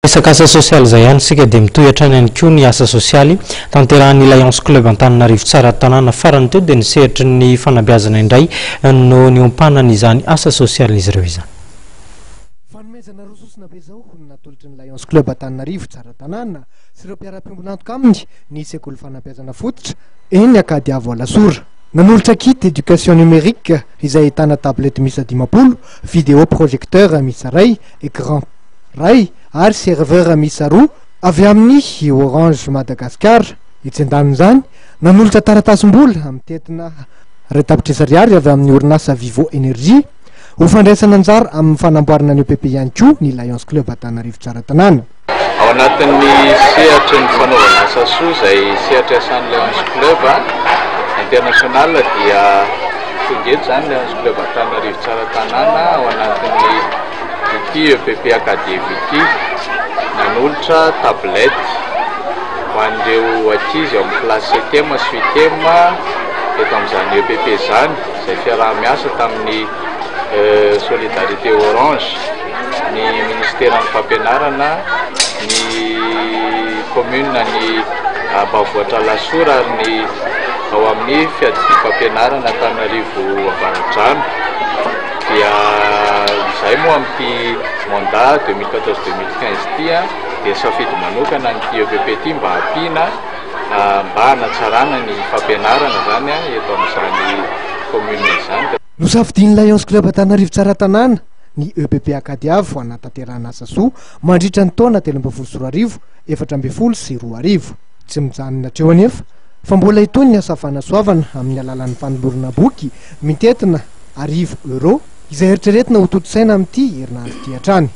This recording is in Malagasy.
Resaka asa sosialy izay ihany isika dia mitohy hatrany ihany koa ny asa sosialy tanterahan'ny Lions Club Antananarivo Tsaratanàna. Farany teo dia ny sehatry ny fanabeazana indray no niompanany izany asa sosialin'izy ireo izany. Fanomezana roa sosona be izao no natolotry ny Lions Club Antananarivo Tsaratanàna sy ireo mpiara-piombon'antoka aminy ny sekoly fanabeazana fototra eny Ankadiavo Alasora. Nanolotra kit éducation numérique izay ahitana tablette miisa 50, vidéo projecteur miisa iray, écran iray ary serveur miisa roa avy amin'ny Orange Madagascar. Etsy andanin'izany, nanolotra taratasim-bola mitentina 1 tapitrisa ariary avy amin'ny orinasa Vivo Energy ho fandraisana anjara amin'ny fanamboarana ny EPP ihany koa ny Lions Club Antananarivo Tsaratanàna. Ao anatin'ny sehatry ny fanaovana asa soa izay sehatra iasan'ny Lions Club International dia tonga eto izany Lions Club Antananarivo Tsaratanàna ao anatin'ny ity EPP Ankadievo ity, nanolotra tablette ho an'ireo ankizy ao amin'ny classe septième sy huitième eto amin'izany EPP izany, izay fiaraha-miasa tamin'ny Solidarité Orange, ny ministeran'ny fampianarana, ny commune ny Ambanivohitra Alasora ary ny ao amin'ny fiadidiam-pampianarana Antananarivo Avaradrano. Dia izay moa amin'ity mandat 2014-2015 ity dia safidy manokana an'ity EPP ity mba hampiana mba hanatsarana ny fampianarana izany eto amin'izany commune izany. Nosafidian'ny Lions Club Antananarivo Tsaratanàna ny EPP Ankadiavo hanatanterahana asa soa mandritra ny taona 2013 2014. Tsy mijanona hatreo anefa fa mbola hitohy ny asa fanasoavana amin'ny alalan'ny fanolorana boky mitentina 1000 euro izay eritreretina ho tontosaina amin'ity herinandro ity hatrany.